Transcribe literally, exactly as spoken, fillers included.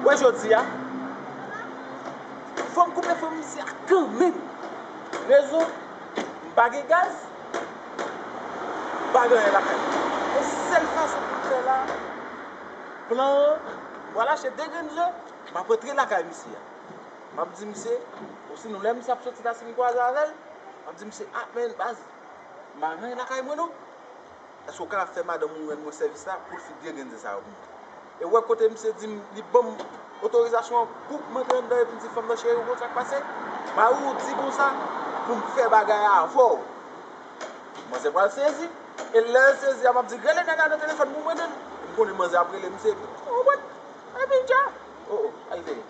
Wè jodi a, fò m koupe fè misye a kanmenm. Rezon, m pa gen gaz, m pa gen anyen lakay mwen. Yon sèl fason pou m fè la, plan an, m pral achte de grenn ze, m ap rantre lakay misye a. M ap di misye, osinon lè misye ap soti la, si m kwaze avè l, m ap di misye, ah, men, baz, m pa gen anyen lakay mwen non. Èske w ka fè madanm ou rann mwen sèvis la pou l fè de grenn ze sa yo pou mwen? E w wè kote misye di m, li ban m otorizasyon an pou m antre anndan epi l di fanm nan cheri, ou konn sa k pase? Mari w di konsa pou m fè bagay avè w. Manzè pral sezi. E lè l sezi a, m ap di, rele nèg la nan telefòn pou mwen, men m konnen manzè ap rele misye epi, ou konprann? Epi dja, oh, oh, al veye.